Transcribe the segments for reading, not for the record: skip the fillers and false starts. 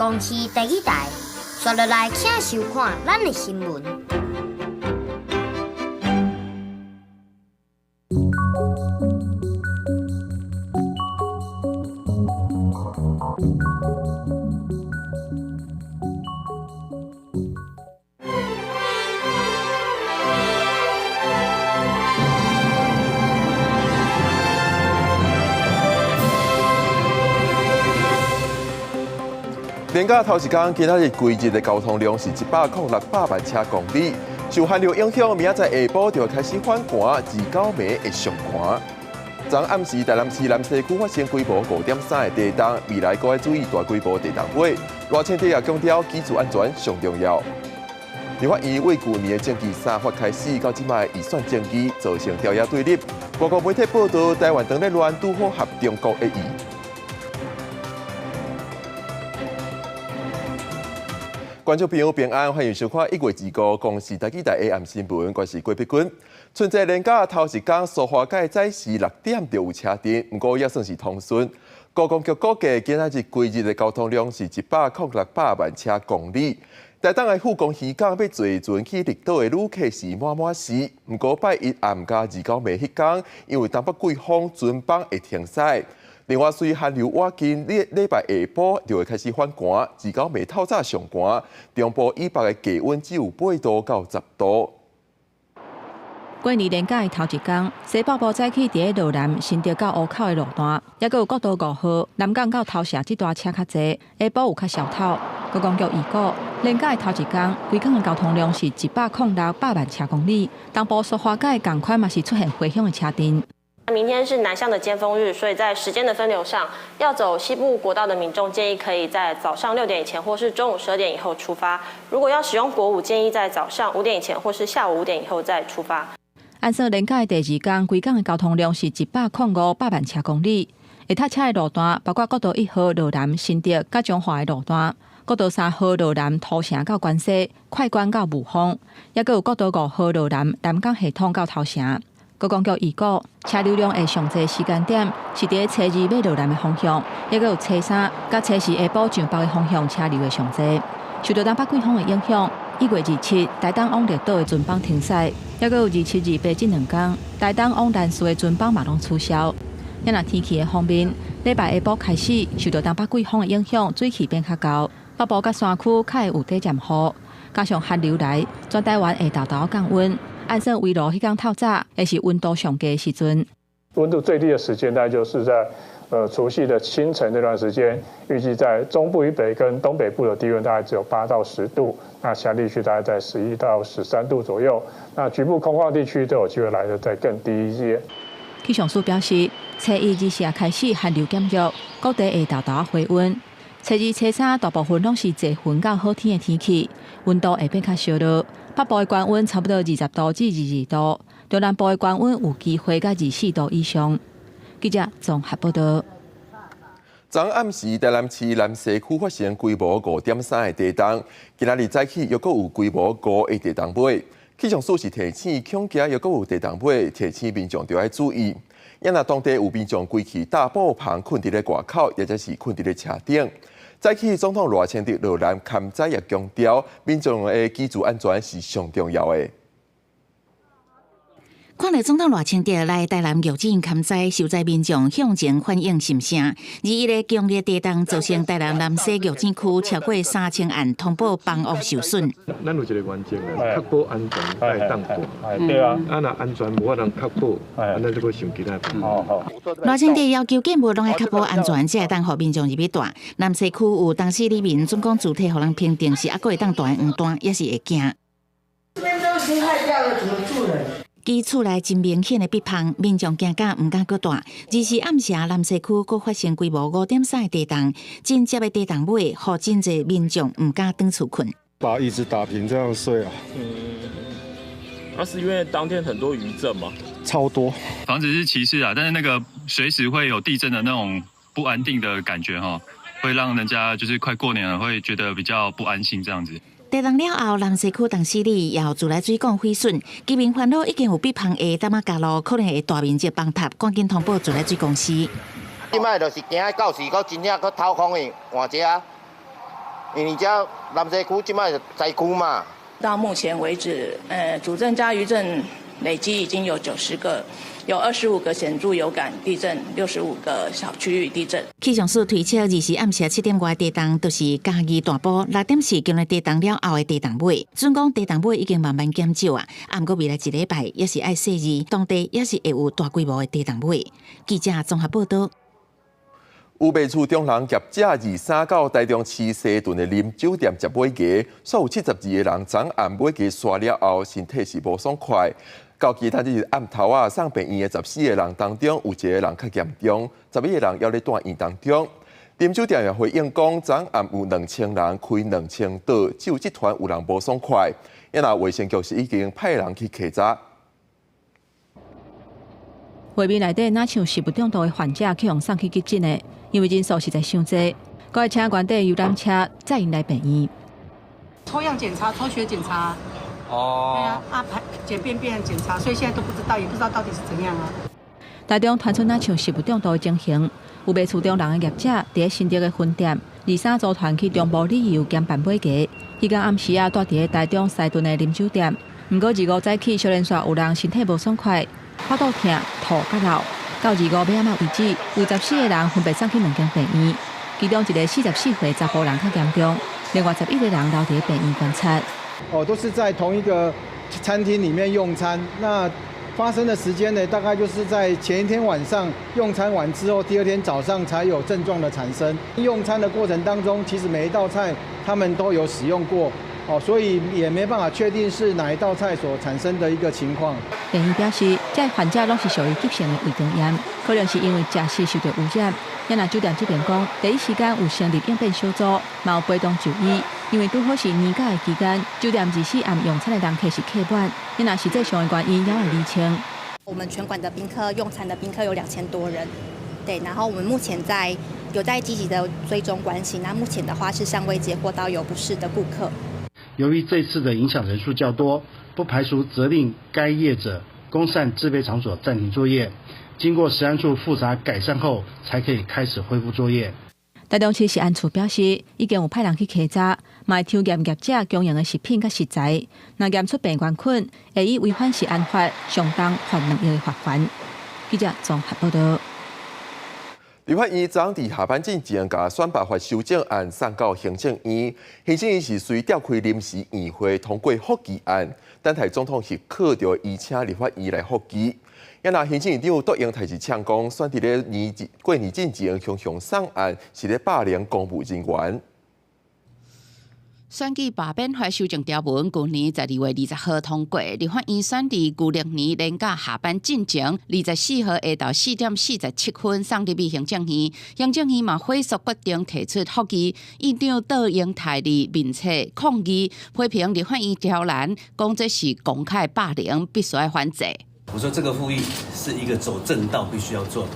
公視台語台，紲落來請收看咱的新聞。連假頭一工，今仔日規日的交通量是106百萬車公里。受寒流影響，明仔載下晡就會開始反寒，29暝會上寒。昨暗時，台南市南西區發生規模5.3的地動，未來閣愛注意大規模地動火。賴清德也強調，居住安全上重要。立法院為舊年的證據三法開始到這擺預算爭議，造成朝野對立。外國媒體報導，台灣當咧亂拄好合中國的意。觀眾朋友平安，歡迎收看1月25公視台語台 AM 新聞，我是郭碧君。春節連假頭一工，蘇花改早時6點就有車陣，毋過也算是通順。高公局估計，今仔日規日的交通量是106百萬車公里。台東的富岡漁港欲坐船去綠島的旅客是滿滿是，毋過拜一暗佮29暝彼工，因為東北季風船班會停駛。另外，隨寒流倚近，禮禮拜下晡就會開始反寒，29暝透早上寒，中部以北的低溫只有8度到10度。過年連假的頭一工，西北部早起佇咧羅南、新竹到湖口的路段，抑閣有國道5號南港到頭城這段車較濟，下晡有較痟透。觀光局預估，連假的頭一工，規工的交通量是106百萬車公里。東部蘇花改仝款嘛是出現回向的車陣。明天是南向的尖峰日，所以在時間的分流上，要走西部國道的民眾建議可以在早上6點以前，或是中午12點以後出發。如果要使用國五，建議在早上5點以前，或是下午5點以後再出發。按算連假的第二工，規工的交通量是105百萬車公里。會塞車的路段包括國道1號羅南、新竹佮彰化的路段，國道3號羅南土城到關西，快關到霧峰，抑閣有國道5號羅南南港系統到頭城。觀光局預估，車流量會上濟時間點是佇咧初二欲羅南的方向，抑閣有初三佮初四下晡上北的方向車流會上濟。受到東北季風的影響，1月27台東往綠島的船班停駛，抑閣有27、28這兩工，台東往蘭嶼的船班嘛攏取消。若天氣的方面，禮拜下晡開始受到東北季風的影響，水汽變較厚，北部佮山區較會有短暫雨，加上寒流來，全台灣會沓沓降溫。按算圍爐彼工透早，會是溫度上低的時陣。溫度最低的時間，大概就是在除夕的清晨這段時間，預計在中部以北跟東北部的低溫大概只有8到10度，那其他地區大概在11到13度左右。那局部空曠地區都有機會來得再更低一些。氣象署表示，初一24開始寒流減弱，各地會沓沓回溫。初二、初三大部分攏是濟雲到好天的天氣，溫度會變較燒熱。北部的高溫差不多20度至22度，中南部的高溫有機會到24度以上。記者綜合報導。昨暗時，台南市南西區發生規模5.3的地動，今仔日早起又閣有規模5的地動尾。氣象署是提醒，恐驚猶閣有地動尾，提醒民眾著愛注意。若當地有民眾規氣搭布棚睏佇咧外口，抑者是睏佇咧車頂。早起總統賴清德羅南勘災也強調，民眾的居住安全是上重要的。看著總統賴清德來台南玉井勘災，受災民眾向前反應甚盛。21的強烈地動造成台南南勢玉井區超過3000案通報房屋受損。咱有一個原則啊，確保安全才會當住。對啊。啊，若安全無法通確保，啊，咱就閣想其他辦法。賴清德要求建物攏愛確保安全，才會當予民眾入去住。南勢區有當時里民準講主體予人評定是猶閣會當住的黃單，也是會驚。這邊都已經壞掉了，怎麼住人？其厝內真明顯的壁縫，民眾驚甲毋敢閣住。24暗時南勢區閣發生規模5.3的地動，緊接的地動尾，予真濟民眾毋敢轉厝睏。把椅子打平這樣睡啊。嗯，那是因為當天很多餘震嗎？超多。房子是其次啊，但是那個隨時會有地震的那種不安定的感覺，哈，會讓人家就是快過年了，會覺得比較不安心這樣子。地動了後，南勢區東勢里也有自來水管毀損，居民煩惱已經有壁縫的淡仔加路可能會大面積崩塌，趕緊通報自來水公司。這擺就是驚到時閣真正閣透空去換這啊，因為遮南西區這擺災區嘛。到目前為止，主震加餘震累計已經有90個，有25個顯著有感地震，65個小區域地震。氣象署推測，20暗時7點外地動，就是嘉義大埔6點4強的地動了後的地動尾。盡管地動尾已經慢慢減少啊，毋過未來一禮拜猶是愛細膩，當地猶是會有大規模的地動尾。記者綜合報道。有賣厝中人業者23到台中市西屯的啉酒店食尾牙，煞有72個人昨暗尾牙煞了後，身體是無爽快。到其他日暗頭仔送病院的14個人當中，有一個人較嚴重，11個人猶咧住院當中。啉酒店也回應講，昨暗有2000人開2000桌，只有這團有人無爽快。因那衛生局是已經派人去稽查。畫面內底若像食物中毒的患者去予送去急診的，因為人數實在傷濟，閣愛請原地遊覽車載𪜶來病院。抽樣檢查、抽血檢查。哦。對啊，啊排檢便便檢查，所以現在都不知道，也不知道到底是怎樣啊。台中傳出若像食物中毒的情形，有賣厝中人的業者佇咧新竹的分店，23組團去中部旅遊兼辦尾牙，彼工暗時仔蹛佇咧台中西屯的啉酒店，毋過25早起小連續有人身體無爽快，腹肚疼、吐佮漏，到25尾仔為止，有14個人分別送去兩間病院，其中一個44歲查埔人較嚴重，另外11個人留佇咧病院觀察。哦，都是在同一個餐廳裡面用餐，那發生的時間呢，大概就是在前一天晚上用餐完之後，第二天早上才有症狀的產生。用餐的過程當中，其實每一道菜他們都有使用過，哦，所以也沒辦法確定是哪一道菜所產生的一個情況。病院表示，這患者攏是屬於急性的胃腸炎，可能是因為食食受著污染。也若酒店這邊講，第一時間有成立應變小組，嘛有陪同就醫。因為拄好是年假的期間，酒店24暗用餐的人客是客滿，也若實際上的原因猶未釐清。我們全館的賓客用餐的賓客有2000多人，對，然後我們目前在有在積極的追蹤關心，那目前的話是尚未接獲到有不適的顧客。由於這次的影響人數較多，不排除責令該業者供膳製備場所暫停作業，經過食安處複查改善後，才可以開始恢復作業。台中市食安處表示，已經有派人去稽查，嘛會抽驗業者供應的食品佮食材，若驗出病原菌，會以違反食安法，相當罰2億的罰鍰。記者綜合報道。立法院昨佇下班進前，共選罷法修正案送到行政院，行政院是隨召開臨時院會通過覆議案，等待總統許可就移請立法院來覆議。也若行政院長卓榮泰是嗆講，選佇咧年過年進前雄雄送案，是咧霸凌公務人員。選舉罷免法修正條文，舊年12月20號通過，立法院選佇舊曆年連假下班進前，24號下晝4點47分送入去行政院，行政院嘛火速決定提出覆議。院長卓榮泰佇面冊抗議，批評立法院刁難，講這是公開霸凌，必須愛反制。我說這個覆議是一個走正道必須要做的，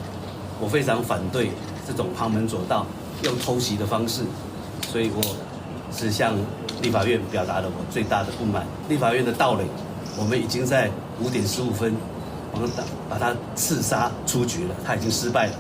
我非常反對這種旁門左道用偷襲的方式，所以我是向立法院表達了我最大的不滿。立法院的盜壘，我們已經在5點15分，我們把他刺殺出局了，他已經失敗了。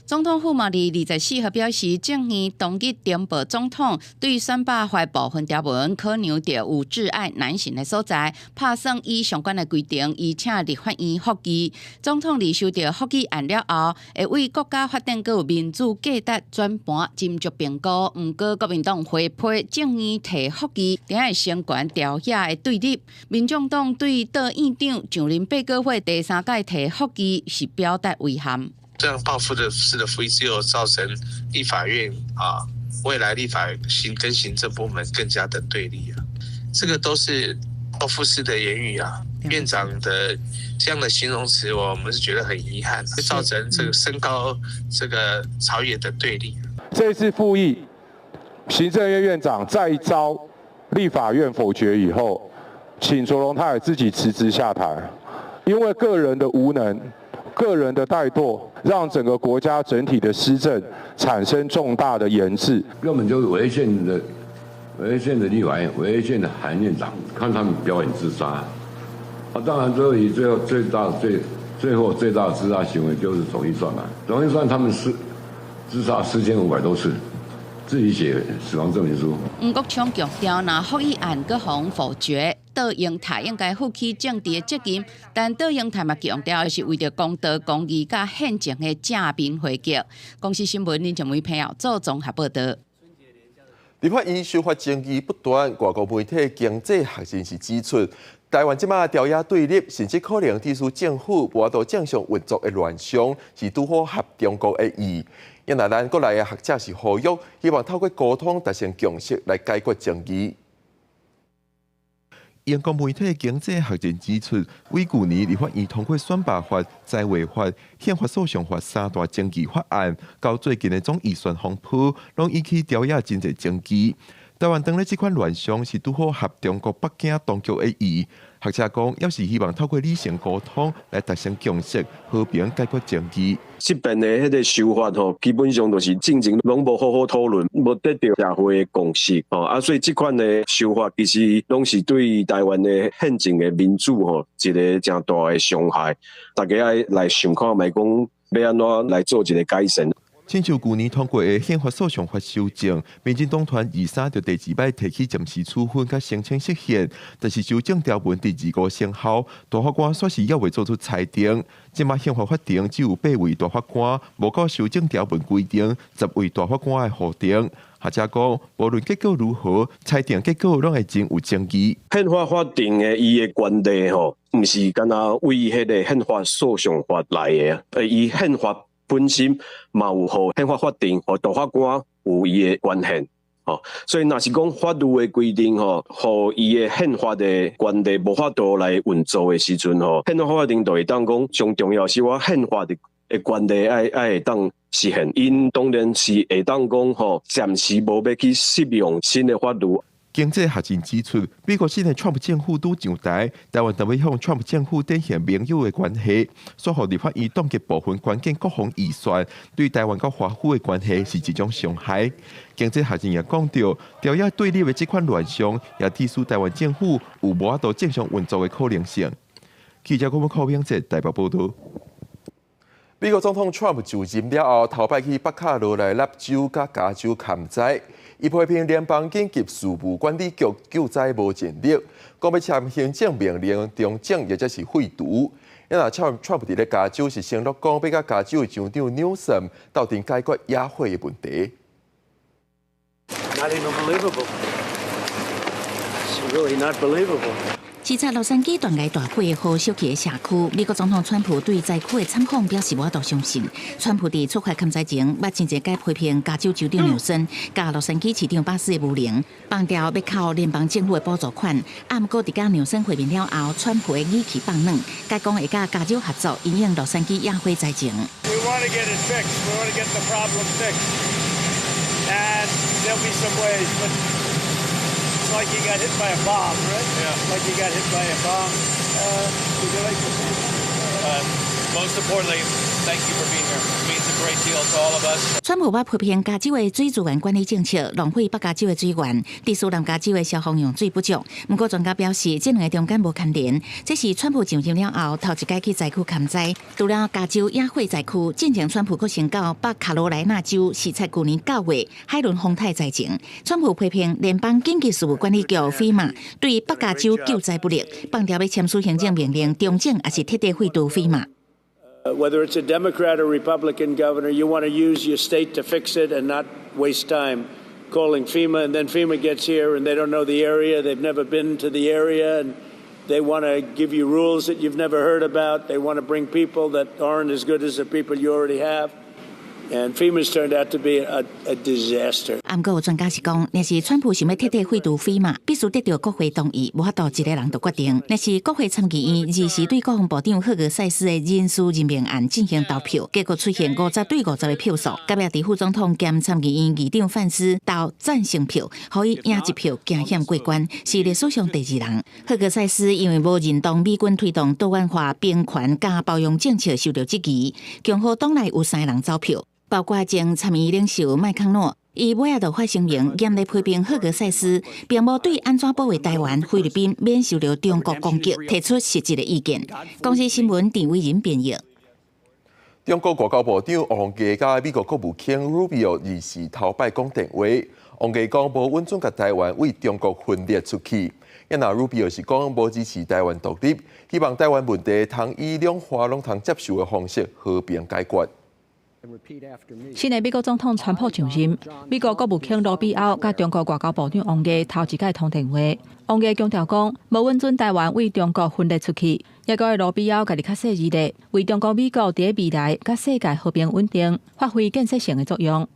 總統府嘛佇24號表示，政院當日呈報總統對選罷法部分條文考量著有窒礙難行的所在，拍算依相關的規定，移請立法院覆議。總統佇收著覆議案了後，會為國家發展閣有民主價值轉盤斟酌評估。毋過國民黨回批政院提覆議，定會成懸朝野的對立。民眾黨對卓院長上任8個月第三屆提覆議是表達遺憾。這樣報復的式的覆議，只有造成立法院啊，未來立法行跟行政部門更加的對立啊，這個都是報復式的言語啊。院長的這樣的形容詞，我們是覺得很遺憾，會造成這個升高這個朝野的對立。這次覆議，行政院院長再遭立法院否決以後，請卓榮泰自己辭職下台，因為個人的無能。個人的怠惰，讓整個國家整體的施政產生重大的延滯。根本就是違憲的，違憲的立法院，違憲的韓院長，看他們表演自殺。啊，當然最後以最後最大最最後最大的自殺行為就是總預算嘛，總預算他們是自殺4500多次，自己寫死亡證明書。黃國昌強調，若復議案閣予否決，卓榮泰應該負起政治的責任。但卓榮泰嘛強調，是為著公道、公義佮憲政的正面回擊。公視新聞林靜梅朋友做綜合報導。立法院修法爭議不斷，外國媒體經濟學人是指出，台灣這馬朝野對立，甚至可能致使政府無法度正常運作的亂象，是拄好合中國的意。因若咱國內的學者是呼籲，希望透過溝通達成共識來解決爭議。英國媒體經濟學人指出，為舊年立法院通過選罷法、災劃法、憲法訴訟法三大爭議法案，到最近的總預算風波，攏引起朝野真濟爭議。台灣當咧這款亂象是拄好合中國北京當局的意。學者講，猶是希望透過理性溝通來達成共識，和平解決爭議。這邊的彼個修法吼，基本上就是進前攏無好好討論，無得著社會的共識吼啊，所以這款的修法其實攏是對台灣的憲政的民主吼一個誠大的傷害。大家愛來想看覓講欲按怎來做一個改善。親像舊年通過的憲法訴訟法修正，民進黨團23就第二擺提起暫時處分佮申請釋憲，但是修正條文佇25生效，大法官煞是猶未做出裁定。這馬憲法法庭只有八位大法官，無夠修正條文規定10位大法官的法定。學者講，無論結果如何，裁定結果攏會真有爭議。憲法法庭的伊的權力吼，毋是干焦為彼個憲法訴訟法來的，伊憲法本身嘛有予憲法法庭予大法官有伊的權限，吼，所以若是講法律的規定吼，予伊的憲法的權力無法度來運作的時陣吼，憲法法庭就會當講上重要是我憲法的權力愛會當實現，𪜶當然是會當講吼，暫時無欲去適用新的法律。經濟學人指出，美國新的川普政府拄上台，台灣特別向川普政府展現盟友的關係，煞予立法院凍結部分關鍵國防預算，對台灣佮華府的關係是一種傷害。經濟學人也講著，朝野對立的這款亂象，也提示台灣政府有無法度正常運作的可能性。記者郭文哲台北報導。美國總統川普就任了後，頭擺去北卡羅來納州佮加州勘災，伊批評聯邦緊急事務管理局救災無盡力，講欲簽行政命令終整，抑者是廢除。因為川普佇咧加州是承諾講，欲佮加州的州長紐森鬥陣解決野火的問題。 Not even believable. It's really not believable. 視察洛杉磯斷崖大火予燒去的社區，美國總統川普對災區的慘況表示無法度相信。川普佇出發勘災前，捌真濟擺批評加州州長紐森、佮洛杉磯市長巴斯的無能，放調欲扣聯邦政府的補助款。啊，毋過佇佮紐森會面了後，川普的語氣放軟，改講會佮加州合作，因應洛杉磯野火災情。 We want to get it fixed. We want to get the problem fixed. And there'll be some ways, but it's like you got hit by a bomb, right? Yeah. Like you got hit by a bomb. Would you like to say something? Most importantly, thank you for being here. It means a great deal to all of us. 川普捌批評加州的水資源管理政策，浪費北加州的水源，致使南加州的消防用水不足。毋過專家表示，這兩个中間無牽連。這是川普上任了後頭一擺去災區勘災。除了加州野火災區，進前川普閣先到北卡羅來納州視察舊年9月海倫風台災情。川普批評聯邦緊急事務管理局 FEMA 對北加州救災不力，放調欲簽署行政命令，終整抑是徹底廢除 FEMA。 Whether it's a Democrat or Republican governor, you want to use your state to fix it and not waste time calling FEMA. And then FEMA gets here and they don't know the area, they've never been to the area, and they want to give you rules that you've never heard about. They want to bring people that aren't as good as the people you already have. And FEMA's turned out to be a disaster. 啊，毋過有專家是講，若是川普想欲徹底廢除 FEMA，必須得著國會同意，無法度一个人就決定。若是國會參議院24對國防部長赫格塞斯的人事任命案進行投票，結果出現50對50的票數，佮尾佇副總統兼參議院議長范斯投贊成票，予伊贏一票驚險過關，是歷史上第二人。赫格塞斯因為無認同美軍推動多元化平權佮包容政策受著質疑，共和黨內有三个人走票。包括前參議院領袖麥康諾，伊尾仔就發聲明，嚴厲批評赫格塞斯，並無對按怎保衛台灣、菲律賓免受著中國攻擊提出實質的意見。公視新聞陳偉仁編譯。中國外交部長王毅佮美國國務卿魯比奧二時頭擺講電話，王毅講無允准共台灣為中國分裂出去。啊若魯比奧是講無支持台灣獨立，希望台灣問題通以兩岸攏通接受的方式和平解決。新的美國總統川普上任，美國國務卿魯比歐佮中國外交部長王毅頭一擺通電話。王毅強調講，無允准台灣為中國分裂出去。抑閣魯比歐家己較細膩咧，為中國美國佇未來佮世界和平穩定發揮建設性的作用。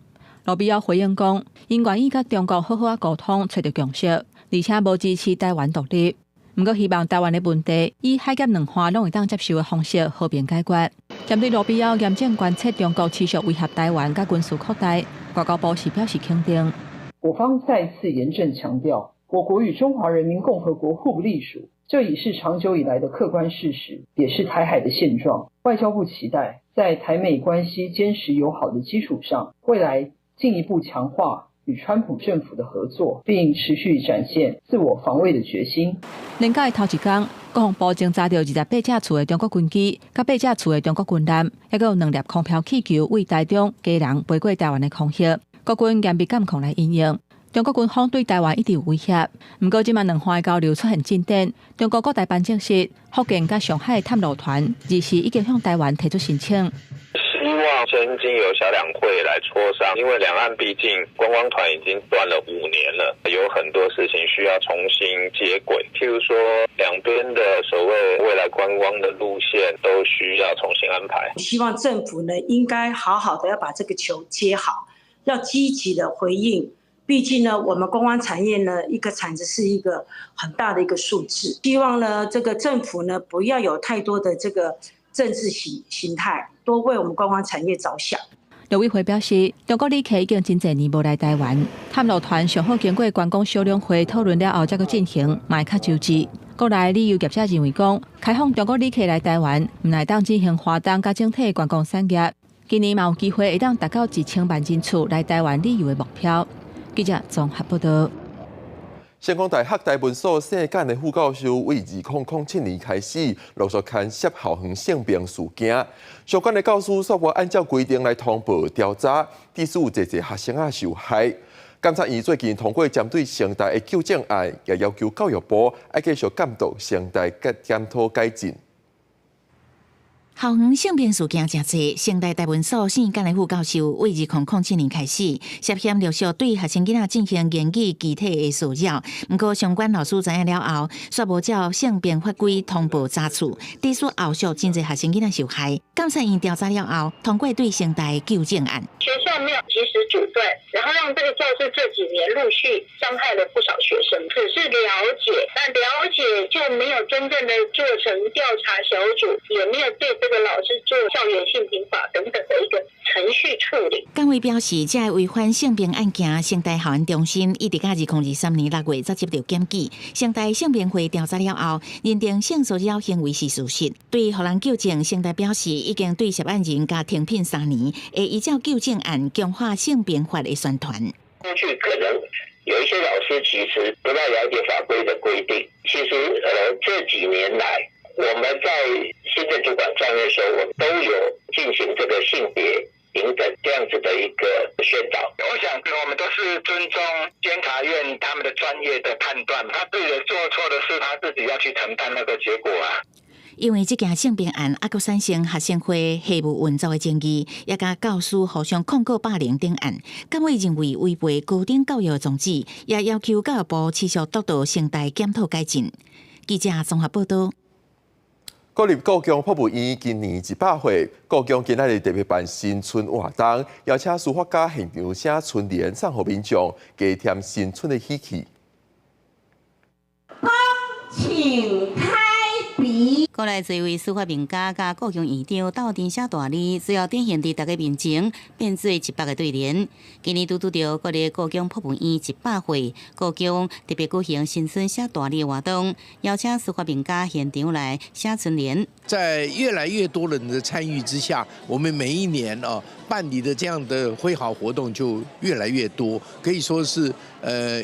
魯比歐回應講，𪜶願意佮中國好好仔溝通，揣著共識，而且無支持台灣獨立。毋過希望台灣的問題以海峽兩岸攏會當接受的方式和平解決。針對魯比歐嚴正關切中國持續威脅台灣佮軍事擴大，外交部是表示肯定。我方再次嚴正強調，我國與中華人民共和國互不隸屬，這已是長久以來的客觀事實，也是台海的現狀。外交部期待在台美關係堅實友好的基礎上，未來進一步強化與川普政府的合作，並持續展現自我防衛的決心。年假的頭一工，國防部偵查著28架次的中國軍機，佮8架次的中國軍艦，抑閣有兩粒空飄氣球對台中、基隆飛過台灣的空域。國軍嚴密監控來因應。中國軍方對台灣一直有威脅，毋過這馬兩岸的交流出現進展。中國國台辦證實，福建佮上海探路團二時已經向台灣提出申請。希望先經由小兩會來磋商，因為兩岸畢竟觀光團已經斷了5年了，有很多事情需要重新接軌。譬如說，兩邊的所謂未來觀光的路線都需要重新安排。希望政府呢，應該好好的要把這個球接好，要積極的回應。畢竟呢，我們觀光產業呢，一個產值是一個很大的一個數字。希望呢，這個政府呢，不要有太多的這個政治形態，多為我們觀光產業着想。陸委會表示，中國旅客已經真濟年無來台灣，探路團上好經過觀光小兩會討論了後，才閣進行，嘛會較周至。國內旅遊業者認為講，開放中國旅客來台灣，毋但會當振興華東佮整體觀光產業，今年嘛有機會會當達到1000萬人次來台灣旅遊的目標。記者綜合報道。成功大學台文所姓簡的副教授，對2007年開始陸續牽涉校園性平事件，相關的教師煞無按照規定來通報調查，致使有濟濟學生仔受害。監察院最近通過針對成大的糾正案，也要求教育部愛繼續監督成大檢討改進。校園性平事件誠濟，成大台文所姓簡的副教授，對2007年開始涉嫌陸續對學生囡仔進行言語、肢體的騷擾。毋過相關老師知影了後，煞無照性平法規通報查處，致使後續真濟學生囡仔受害。監察院調查了後，通過對成大的糾正案。學校沒有及時阻斷，然後讓這個教師這幾年陸續傷害了不少學生。只是了解，但了解就沒有真正的做成調查小組，也沒有對這個老師做校園性平法等等的一個程序處理。監委表示，這個違反性平案件，成大校安中心一直到2023年6月才接到檢舉。成大性平會調查了後，認定性騷擾行為是事實，對予人糾正，成大表示已經對涉案人加停聘3年，會依照糾正案強化性平法的宣傳。過去可能有一些老師其實不太了解法規的規定，其實這幾年來，我們在行政主管上任的時候，我們都有進行這個性別平等這樣子的一個宣導。我想我們都是尊重監察院他們的專業的判斷，他自己做錯的事，他自己要去承擔那個結果啊。因為這件性平案，猶閣產生學生會系務運作的爭議，也佮教師互相控告霸凌等案。監委認為違背高等教育的宗旨，也要求教育部持續督導成大檢討改進。記者綜合報道。國立故宮博物院今年100歲，故宮今仔日特別辦新春活動，邀請書法家現場寫春聯送予民眾，加添新春的喜氣。恭請開筆。國內濟位書法名家佮故宮院長鬥陣寫大字，最後展現佇大家面前，變做100個對聯。今年拄拄著國立故宮博物院100歲，故宮特別舉行新春寫大字活動，邀請書法名家現場來寫春聯。在越來越多人的參與之下，我們每一年啊辦理的這樣的揮毫活動就越來越多，可以說是，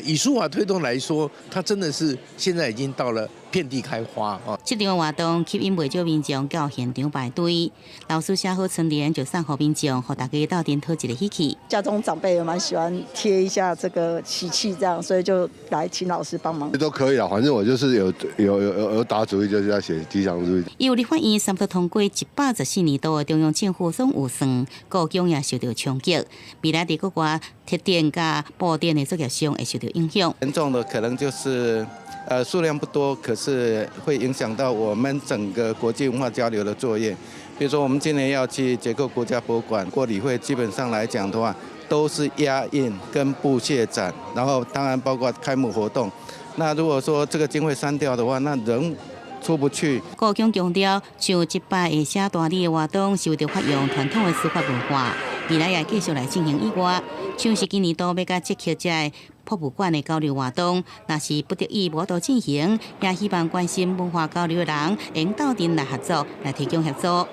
以書法推動來說，它真的是現在已經到了遍地開花哦。這場活動吸引袂少民眾到現場排隊，老師寫好春聯就送予民眾，予大家鬥陣討一个喜氣。家中長輩也蠻喜歡貼一下這個喜氣，這樣，所以就來請老師幫忙。都可以啊，反正我就是有打主意，就是要寫吉祥如意。由立法院三讀通過114年度的中央政府總預算，故宮也受到衝擊。未來佇國外鐵電佮布電的作業上會受到影響。嚴重的可能就是，數量不多，可是會影響到我們整個國際文化交流的作業。比如說，我們今年要去捷克國家博物館國禮會，基本上來講的話，都是壓印跟布屑展，然後當然包括開幕活動。那如果說這個經費刪掉的話，那人出不去。故宮強調，像這擺的寫大禮的活動，是為著發揚傳統的書法文化，未來也繼續來進行以外，像是今年度欲佮捷克這个博物館的交流活動，若是不得已無法進行，也希望關心文化交流的人，會用鬥陣來合作，來提供協助。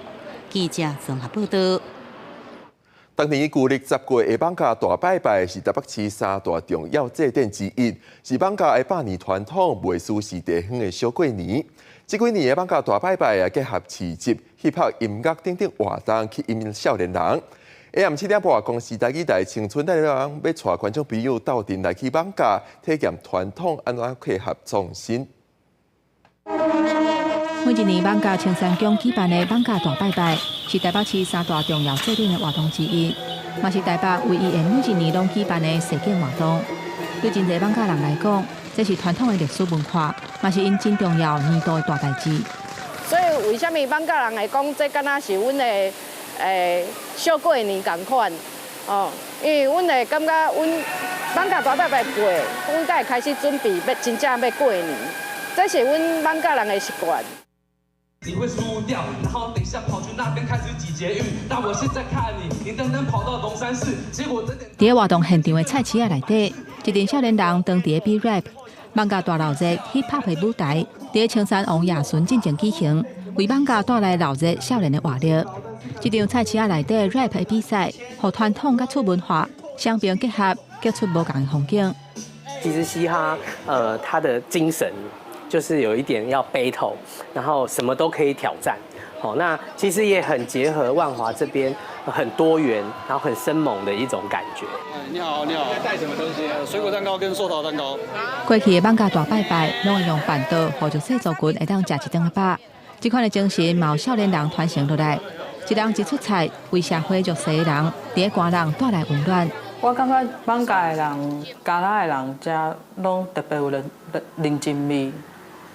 記者綜合報道。當年舊曆10月的艋舺大拜拜是台北市三大重要祭典之一，是艋舺的百年傳統，袂輸是地方的小過年。這幾年的艋舺大拜拜也結合市集、hip hop 音樂等等活動，吸引少年人。下暗7點半，公視台語台青春帶人欲帶觀眾朋友鬥陣來去艋舺體驗傳統按怎結合創新。每一年艋舺青山宮舉辦的艋舺大拜拜，是台北市三大重要祭典的活動之一，嘛是台北唯一會每一年攏舉辦的踅景活動。對真濟艋舺人來講，這是傳統的歷史文化，嘛是𪜶真重要年度的大代誌。所以為啥物艋舺人會講這敢若是阮的小過年仝款哦？因為阮會感覺阮艋舺大拜拜過，阮才會開始準備欲真正欲過年，這是阮艋舺人的習慣。你會輸掉，然後等一下跑去那邊開始擠捷運。那我現在看你，你單單跑到龍山寺，結果等佇咧活動現場的菜市仔內底，一陣少年人當佇咧比 rap，艋舺大鬧熱 hip hop 的舞台，佇咧青山王夜巡進前舉行，為艋舺帶來鬧熱少年的活力。這場菜市仔內底 rap 的比賽，予傳統佮次文化雙邊結合，結出無仝的風景。其實嘻哈，它的精神就是有一點要 battle，然後什麼都可以挑戰。好，那其實也很結合萬華這邊很多元，然後很生猛的一種感覺。你好，你好，帶什麼東西？水果蛋糕跟壽桃蛋糕。過去的艋舺大拜拜，攏會用辦桌，予弱勢族群會當食一頓飽。這款的精神，嘛予少年人傳承落來。一人一出菜，為社會弱勢的人，佇咧寒人帶來溫暖。我感覺艋舺的人、加拉的人，遮攏特別有人情味。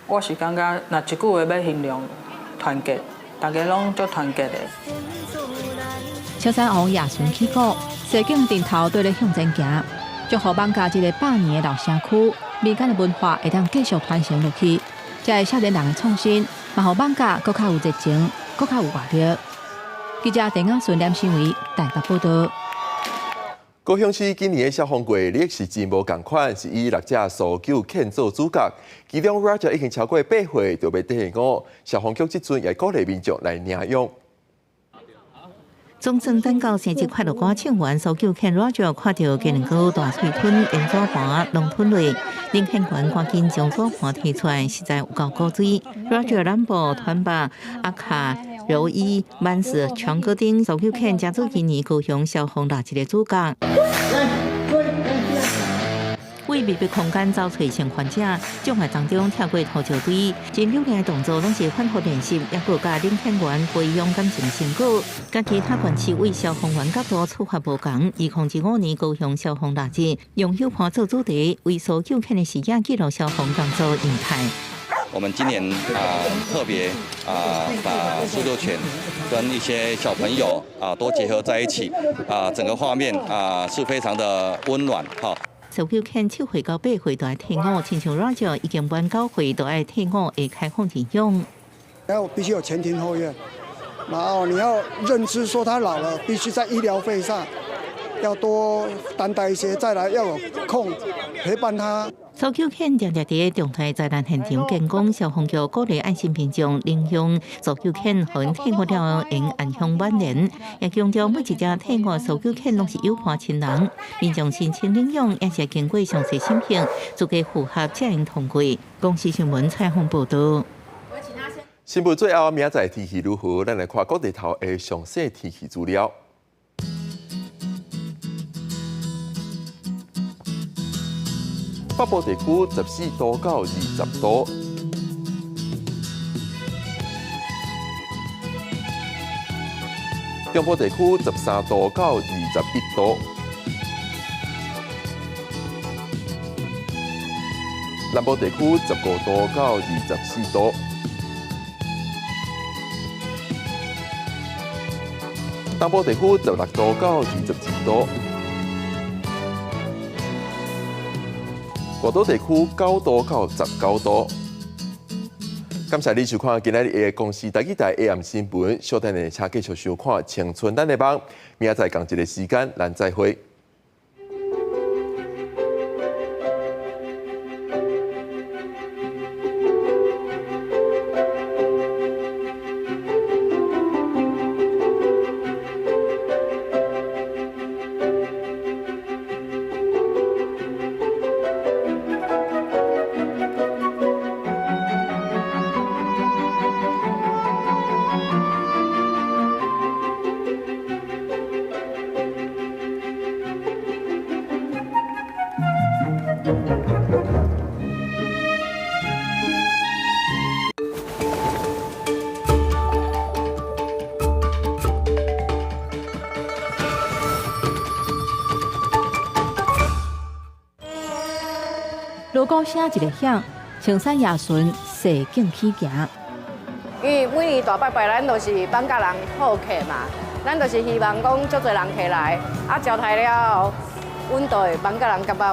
我是感覺，若一句話欲形容團結，大家攏足團結的。青山王夜巡起鼓，踅景陣頭綴咧向前行，祝福艋舺這个百年的老城區，民間的文化會當繼續傳承落去。這个少年人的創新，嘛予艋舺閣較有熱情，閣較有活力。記者鄭亞順、連新偉台北報道。高雄市今年的消防月曆是真無仝款，是以六隻搜救犬做主角。其中 Roger 已經超過8歲，就欲退伍。消防局這陣也鼓勵民眾來領養。總算等到生日快樂歌唱完，搜救犬 Roger 看著雞卵糕大喙吞、連紙盤攏吞落，林獻員趕緊將紙盤提出來，實在有夠古錐。Roger 南部團把阿卡柔伊滿是長哥丁搜救犬，成做今年高雄消防六日的主角。為密閉空間走揣生還者，障礙當中跳過土石堆，真努力的動作攏是反覆練習，猶閣佮林獻員培養感情成果。佮其他縣市為消防員角度出發無仝。2025年高雄消防六日用手盤做主題，為搜救犬的視野記錄消防工作樣態。我們今年特別把搜救犬跟一些小朋友都結合在一起，整個畫面是非常的溫暖哈。搜救犬7歲到8歲都愛退伍，親像 Roger 已經滿9歲都愛退伍，會開放認養。要必須有前庭後院，然後你要認知說他老了，必須在醫療費上要多擔待一些，再來要有空陪伴他。搜救犬定定佇重大災難現場建功，消防局鼓勵愛心民眾領養搜救犬，予𪜶退伍了後會安享晚年。也強調每一隻退伍搜救犬攏是有伴親人，民眾申請領養也是經過詳細審核，資格符合才會通過。公視新聞採訪報導。新聞最後，明仔載天氣如何？咱來看各地頭的詳細天氣資料。北部地區14度到20度，中部地區13度到21度，南部地區15度到24度，東部地區16度到22度。外島地區9度到19度。感謝你收看今仔日的公視台語台 AM 新聞，小等下請繼續收看《青春咱的夢》。明仔載仝一个時間，咱再會。鑼鼓聲一个響，青山夜巡踅境起行。因為每年大拜拜，咱都是艋舺人好客嘛，咱就是希望講足濟人客來，啊招待了後，阮就會艋舺人感覺。